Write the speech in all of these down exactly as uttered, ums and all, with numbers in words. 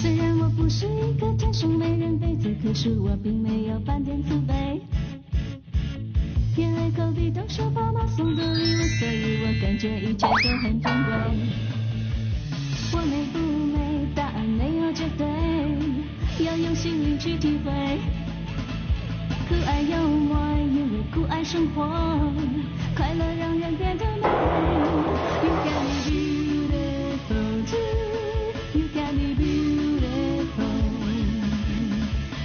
虽然我不是一个天生美人胚子，可是我并没有半点自卑。因为隔壁都说爸妈送的礼物，所以我感觉一切都很珍贵。我美不美，答案没有绝对，要用心灵去体会。酷爱幽默，因为酷爱生活，快乐让人变得美。You got me beautiful too. You got me beautiful.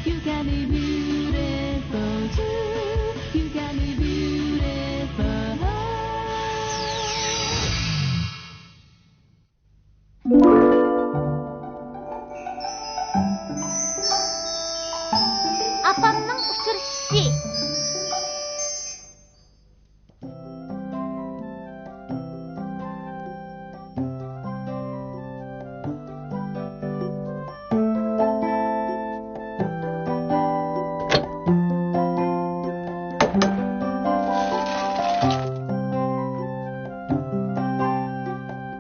You got me beautiful too. You got me beautiful. ئاپامنىڭ ئۇچرىشىشى.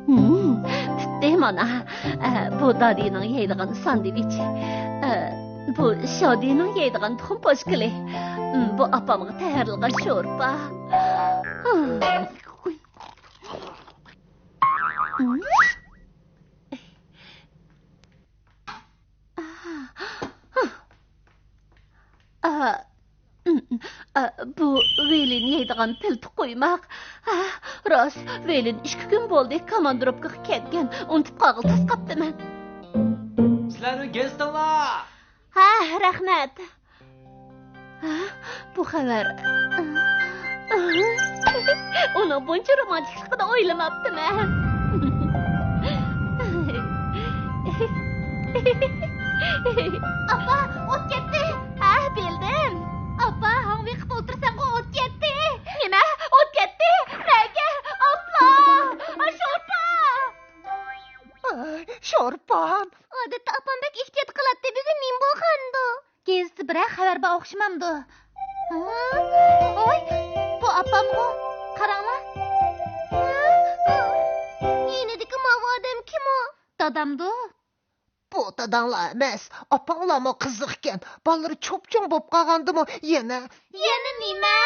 ھىم، پۈتتى مانا. ئە، بۇ دادىنىڭ يەيدىغان ساندۋىچ. ئە، بۇ شادىنىڭ يەيدىغان تۇخۇم پوشكىلى. ھىم، بۇ ئاپامغا تەييارلىغان شورپا. ھىم. ئا، ئا، بۇ ۋېلىن يەيدىغان پىلتە قۇيماق. ئا، راست، ۋېلىن ئىككى كۈن بولدى كاماندىروپكىغا كەتكەن. ئۇنتۇپ قالغىلى تاس قاپتىمەن. سىلەرنىڭ گېزىتىڭلار! ھە، رەھمەت. ھە؟ بۇ خەۋەر. ئۇنىڭ بۇنچە رومانتىكلىقىنى ئويلىماپتىمەن. ئاپا، ئوت كەتتى. ھە، بىلدىم. ئاپا، ھاڭۋېقىپ ئولتۇرساڭغۇ ئوت كەتتى. نېمە؟ ئوت كەتتى؟ نەگە؟ ئاپلا! شورپا! ئاي، شورپام. ئادەتتە ئاپام بەك ئېھتىيات قىلاتتى. بۈگۈن نېمە بولغاندۇ؟ گېزىتتە بىرەر خەۋەر بار ئوخشىمامدۇ؟ ھە؟ ۋاي، بۇ ئاپامغۇ. قاراڭلار. يېنىدىكى ماۋۇ ئادەم كىم ئۇ؟ دادامدۇ؟ بۇ داداڭلار ئەمەس، ئاپاڭلارمۇ قىزىقكەن. بالىلىرى چوپچوڭ بولۇپ قالغاندىمۇ يەنە. يەنە نېمە؟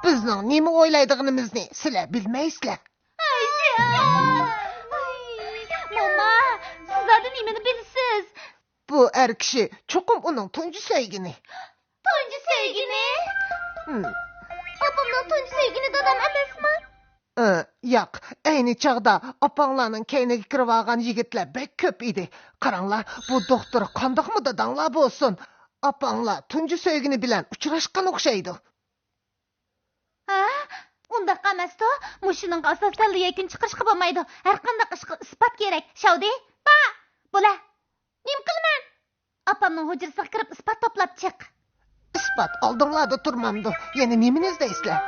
بىزنىڭ نېمە ئويلايدىغىنىمىزنى سىلەر بىلمەيسىلەر. ئايجان! ئاي، موما، سىز زادى نېمىنى بىلىسىز؟ بۇ ئەر كىشى چوقۇم ئۇنىڭ تۇنجى سۆيگىنى. تۇنجى سۆيگىنى؟ ھىم. ئاپامنىڭ تۇنجى سۆيگىنى دادام ئەمەسمۇ؟ ئى، ياق، ئەينى چاغدا ئاپاڭلارنىڭ كەينىگە كىرىۋالغان يىگىتلەر بەك كۆپ ئىدى. قاراڭلار، بۇ دوختۇر قانداقمۇ داداڭلار بولسۇن، ئاپاڭلار تۇنجى سۆيگىنى بىلەن ئۇچراشقان ئوخشايدۇ. ھە؟ ئۇنداق ئەمەستۇ؟ مۇشۇنىڭغا ئاساسەنلا يەكۈن چىقىرىشقا بولمايدۇ. ھەرقانداق ئىشقا ئىسپات كېرەك. شاۋدى، با، بولە. نېمە قىلىمەن؟ ئاپامنىڭ ھۇجرىسىغا كىرىپ ئىسپات توپلاپ چىق. ئىسپات ئالدىڭلاردا تۇرمامدۇ؟ يەنە نېمىنى ئىزدەيسىلەر؟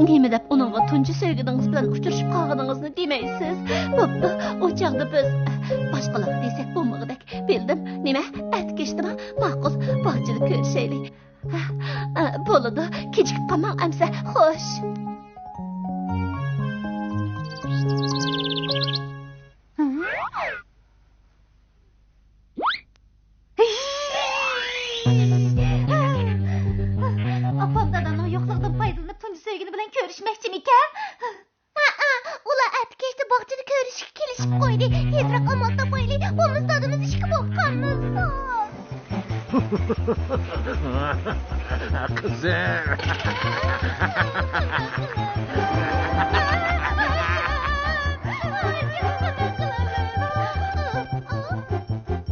نېمە دەپ ئۇنىڭغا تۇنجى سۆيگىنىڭىز بىلەن ئۇچرىشىپ قالغىنىڭىزنى دېمەيسىز؟ بوپتۇ، ئۇ چاغدا بىز باشقىلارغا دېسەك بولمىغۇدەك. بىلدىم. نېمە؟ ئەتە كەچتىما؟ ماقۇل، باغچىدا كۆرۈشەيلى. ھە، بولىدۇ. كېچىكىپ قالماڭ ئەمسە. خوش. ئاپام دادامنىڭ يوقلۇقىدىن پايدىلىنىپ تۇنجى سۆيگىنى بىلەن كۆرۈشمەكچىمىكەن؟ ھەئە، ئۇلار ئەتە كەچتە باغچىدا كۆرۈشۈشكە كېلىشىپ قويدى. تېزراق ئامال تاپايلى، بولمىسا دادىمىز ئىككى بولۇپ قالمىسۇن. قىزىم.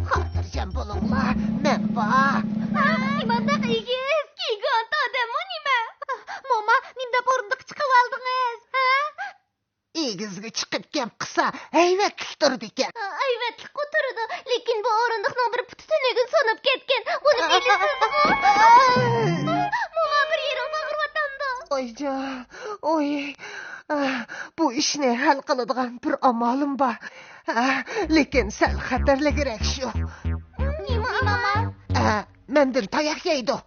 خاتىرجەم بولۇڭلار، مەن بار. نېمانداق ئېگىز، گىگانت ئادەممۇ نېمە؟ موما، نېمە دەپ ئورۇندۇققا چىقىۋالدىڭىز، ھە؟ ئېگىزگە چىقىپ گەپ قىلسا، ھەيۋەتلىك تۇرىدىكەن. ھەيۋەتلىكقۇ تۇرىدۇ، لېكىن بۇ ئورۇندۇقنىڭ بىر پۇتى تۈنۈگۈن سۇنۇپ كەتكەن. بۇنى بىلىسىزغۇ؟ موما، بىر يېرىڭ ئاغرىۋاتامدۇ؟ ئايجان، ئوي، ئاھ، بۇ ئىشنى ھەل قىلىدىغان بىر ئامالىم بار. ئاھ، لېكىن سەل خەتەرلىكرەك شۇ. نېمە ئامال؟ ئاھ، مەندىن تاياق يەيدۇ.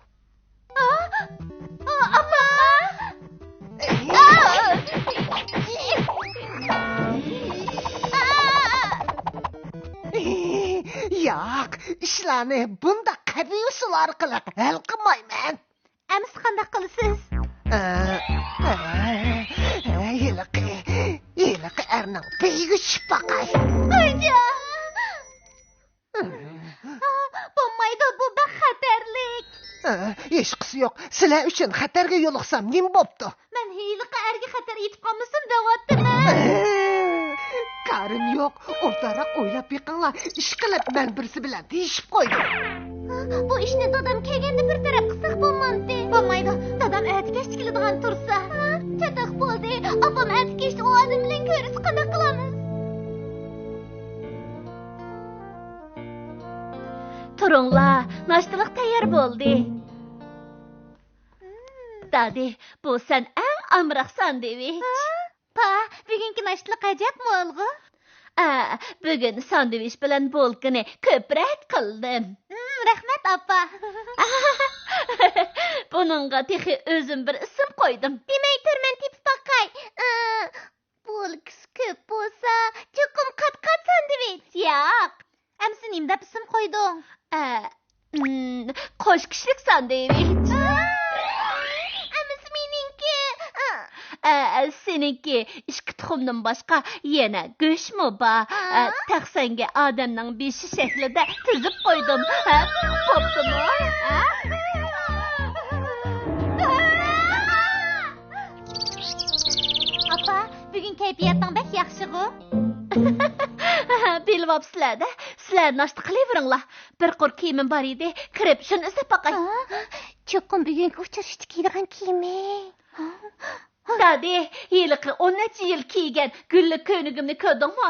ئا، ئا، ئىشلارنى بۇنداق قەبىھ ئۇسۇل ئارقىلىق ھەل قىلمايمەن. ئەمىسە قانداق قىلىسىز؟ ئە، ئە، ئە، ھېلىقى، ھېلىقى ئەرنىڭ پېيىگە چۈشۈپ باقاي. ئايجان! بولمايدۇ، بۇ بەك خەتەرلىك. ئە، ھېچقىسى يوق. سىلەر ئۈچۈن خەتەرگە يولۇقسام نېمە بوپتۇ؟ مەن ھېلىقى ئەرگە خەتەر يېتىپ قالمىسۇن دەۋاتىمەن. كارىم يوق. ئوبدانراق ئويلاپ بېقىڭلار. ئىشقىلىپ مەن بىرسى بىلەن دېيىشىپ قويدۇم. بۇ ئىشنى دادام كەلگەندە بىر تەرەپ قىلساق بولمامتى؟ بولمايدۇ. دادام ئەتە كەچتە كېلىدىغان تۇرسا. چاتاق بولدى. ئاپام ئەتە كەچتە ئۇ ئادەم بىلەن كۆرۈشسە قانداق قىلىمىز؟ تۇرۇڭلار، ناشتىلىق تەييار بولدى. دادى، بۇ سەن ئەڭ ئامراق ساندۋىچ. ھە؟ پا، بۈگۈنكى ناشتىلىق ئەجەب مولغۇ. ئە، بۈگۈن ساندۋىچ بىلەن بولكىنى كۆپرەك قىلدىم. ھىم، رەھمەت، ئاپا. بۇنىڭغا تېخى ئۆزۈم بىر ئىسىم قويدۇم. دېمەي تۇرمەن، تېپىپ باقاي. ئە، بولكىسى كۆپ بولسا، چوقۇم قات-قات ساندۋىچ. ياق. ئەمىسە نېمە دەپ ئىسىم قويدۇڭ؟ ئە، ئىم، قوش كىشىلىك ساندۋىچ. ئەمىسە مېنىڭكى. ئە، سېنىڭكى ئىككى تۇخۇمدىن باشقا يەنە گۆشمۇ بار. ئە، تەخسەنگە ئادەمنىڭ بېشى شەكلىدە تىزىپ قويدۇم. ھە، بوپتۇمۇ؟ ھە؟ ئاپا، بۈگۈن كەيپىياتىڭ بەك ياخشىغۇ. بىلىۋاپسىلەر-دە، سىلەر ناشتا قىلىۋېرىڭلار. بىر قۇر كىيىمىم بار ئىدى، كىرىپ شۇنى ئىزدەپ باقاي. ھە؟ چوقۇم بۈگۈنكى ئۇچرىشىشتا كىيىدىغان كىيىمىڭ. دادى، ھېلىقى ئون نەچچە يىل كىيگەن گۈللۈك كۆينىكىمنى كۆردۈڭمۇ؟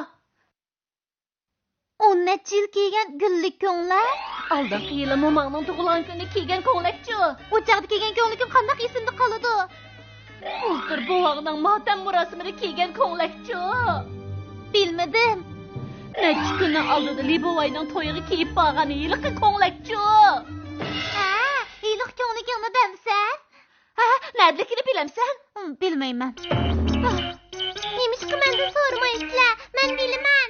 ئون نەچچە يىل كىيگەن گۈللۈك كۆڭلەك؟ ئالدىنقى يىلى موماڭنىڭ تۇغۇلغان كۈنىدە كىيگەن كۆڭلەكچۇ؟ ئۇ چاغدا كىيگەن كۆڭلىكىم قانداق ئېسىمدە قالىدۇ؟ بۇلتۇر بوۋاڭنىڭ ماتەم مۇراسىمىدا كىيگەن كۆڭلەكچۇ؟ بىلمىدىم. نەچچە كۈننىڭ ئالدىدا لى بوۋاينىڭ تويىغا كىيىپ بارغان ھېلىقى كۆڭلەكچۇ؟ ھە، ھېلىقى كۆڭلىكىڭنى دەمسەن؟ ھە، نەدىلىكىنى بىلەمسەن؟ ھىم، بىلمەيمەن. نېمىشقا مەندىن سورىمايسىلەر؟ مەن بىلىمەن.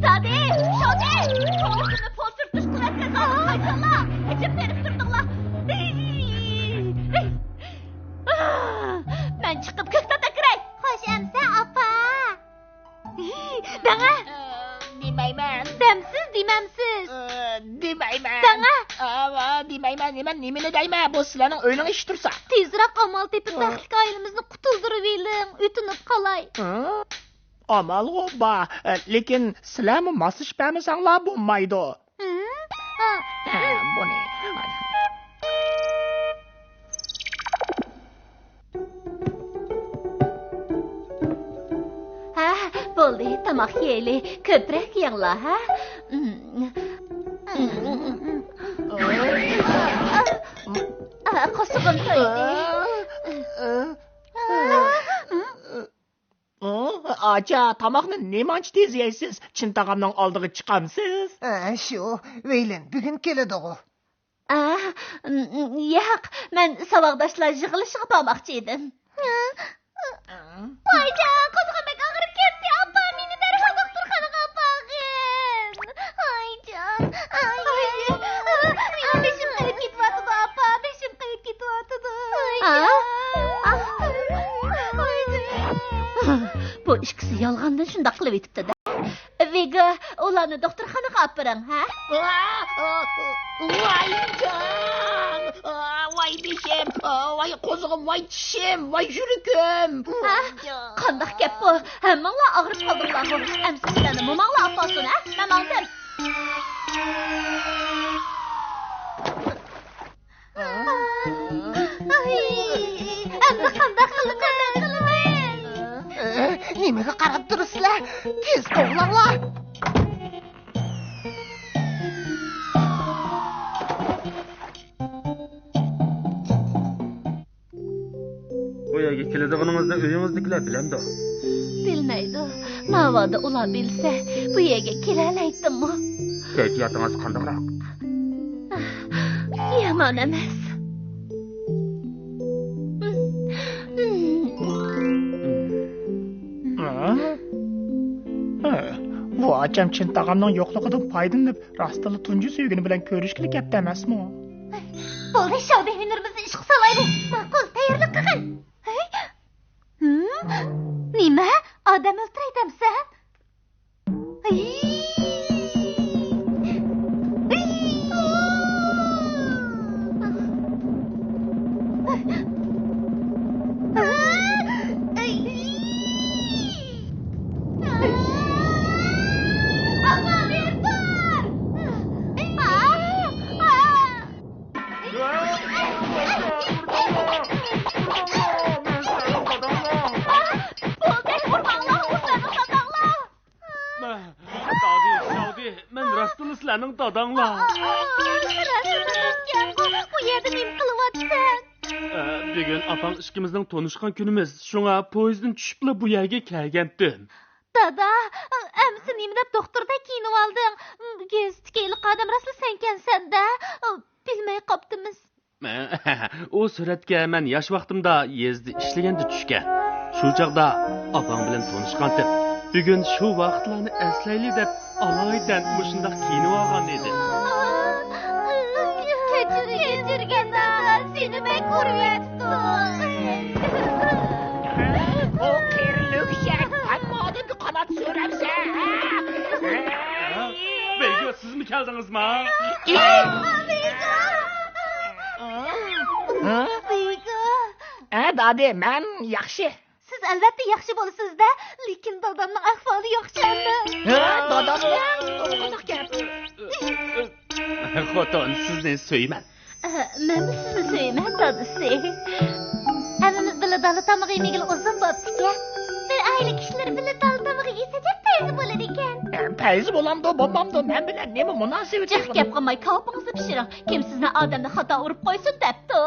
دادى، شودى، توڭلىقىمنى پوسۇرتۇش قىلىۋەتكەن زادىنى قايتۇرۇڭلار. ئېچىپ بېرىپ تۇردۇڭلار. مەن چىقىپ كۆكتات ئەكىرەي. خوش ئەمىسە، ئاپا. دەڭە. دېمەيمەن. دەمسىز، دېمەمسىز. دېمەيمەن. دەڭە. ئاۋا، دېمەيمەن، نېمە، نېمىنى دەيمەن؟ بۇ سىلەرنىڭ ئۆينىڭ ئىشى تۇرسا. تېزرەك ئامال تېپىپ، بەختلىك ئائىلىمىزنى قۇتۇلدۇرۇۋېلىڭ، ئۆتۈنۈپ قالاي. ئامالغۇ بار، لېكىن سىلەرمۇ ماسلىشىپ بەرمىسەڭلار بولمايدۇ. ھە، بۇنى. ھە، بولدى، تاماق يەيلى. كۆپرەك يەڭلار، ھە؟ قورسىقىم تويدى. ئاچا، تاماقنى نېمانچە تېز يەيسىز؟ چىن تاغامنىڭ ئالدىغا چىقامسىز؟ ئە، شۇ، ۋېيلىن بۈگۈن كېلىدىغۇ. ئە، ياق، مەن ساۋاقداشلار يىغىلىشىغا بارماقچى ئىدىم. ۋايجان، قورسىقىم بەك ئاغرىپ كەتتى، ئاپا، مېنى دەرھال دوختۇرخانىغا ئاپارغىن. ئايجان، ئاي، مېنىڭ بېشىم قېيىپ كېتىۋاتىدۇ، ئاپا، بېشىم قېيىپ كېتىۋاتىدۇ. ئايجان. بۇ ئىككىسى يالغاندىن شۇنداق قىلىۋېتىپتۇ-دە. ۋىگا، ئۇلارنى دوختۇرخانىغا ئاپىرىڭ، ھە؟ ۋايجان! ۋاي بېشىم! ۋاي قوزۇقۇم! ۋاي چىشىم! ۋاي يۈرىكىم! ھە؟ قانداق گەپ بۇ؟ ھەممىڭلار ئاغرىپ قالدىڭلارغۇ؟ ئەمسە سىلەرنى موماڭلار ئاپارسۇن، ھە؟ مەن ماڭدىم. ئەمدى قانداق قىلىمىز؟ نېمىگە قاراپ تۇرىسىلەر؟ تېز قوغلاڭلار! بۇ يەرگە كېلىدىغىنىڭىزنى ئۆيىڭىزدىكىلەر بىلەمدۇ؟ بىلمەيدۇ. ناۋادا ئۇلار بىلسە، بۇ يەرگە كېلەلەيتتىممۇ؟ كەيپىياتىڭىز قانداقراق؟ يامان ئەمەس. ھە؟ ھە؟ ۋاي. ئاچام چىن تاغامنىڭ يوقلۇقىدىن پايدىلىنىپ، راستتىنلا تۇنجى سۆيگىنى بىلەن كۆرۈشكىلى كەپتۇ ئەمەسمۇ؟ بولدى، شاۋدى ھۈنىرىمىزنى ئىشقا سالايلى. ماقۇل، تەييارلىق قىلغىن. ھەي. ھىم؟ نېمە؟ ئادەم ئۆلتۈرەي دەمسەن؟ دادى، شاۋدى، مەن راستتىنلا سىلەرنىڭ داداڭلار. بۇ يەردە نېمە قىلىۋاتىسەن؟ ئە، بۈگۈن ئاپاڭ ئىككىمىزنىڭ تونۇشقان كۈنىمىز، شۇڭا پويىزدىن چۈشۈپلا بۇ يەرگە كەلگەنتىم. دادا، ئەمىسە نېمە دەپ دوختۇردەك كىيىنىۋالدىڭ؟ گېزىتتىكى ھېلىقى ئادەم راستلا سەنكەنسەن-دە. بىلمەي قاپتىمىز. ئۇ سۈرەتكە مەن ياش ۋاقتىمدا يېزىدا ئىشلىگەندە چۈشكەن. شۇ چاغدا ئاپاڭ بىلەن تونۇشقانتىم. بۈگۈن شۇ ۋاقىتلارنى ئەسلەيلى دەپ ئالايىتەن مۇشۇنداق كىيىنىۋالغان ئىدىم. كەچۈر، كەچۈرگىن دادا، سېنى بەك ئۇرۇۋەتتۇق. ئۇ قېرىلىك ئەمما ئادەمگە قانات سۆرەمسەن، ھە؟ ھە؟ بەيگە، سىزمۇ كەلدىڭىزما؟ ھە؟ ھە، دادى، مەن ياخشى. سىز ئەلۋەتتە ياخشى بولىسىز-دە، لېكىن دادامنىڭ ئەھۋالى ياخشى ئەمەس. ھە، دادامنىڭ؟ ئۇ قانداق گەپ؟ خوتۇن، سىزنى سۆيىمەن. ئە، مەنمۇ سىزنى سۆيىمەن، دادىسى. ھەممىمىز بىللە دالا تامىقى يېمىگىلى ئۇزۇن بوپتىكەن. بىر ئائىلە كىشىلىرى بىللە دالا تامىقى يېسە جىق پەيزى بولىدىكەن. پەيزى بولامدۇ، بولمامدۇ، مەن بىلەن نېمە مۇناسىۋىتى؟ جىق گەپ قىلماي، كاۋىپىڭىزنى پىشۇرۇڭ. كىم سىزنى ئادەمنى خاتا ئۇرۇپ قويسۇن دەپتۇ.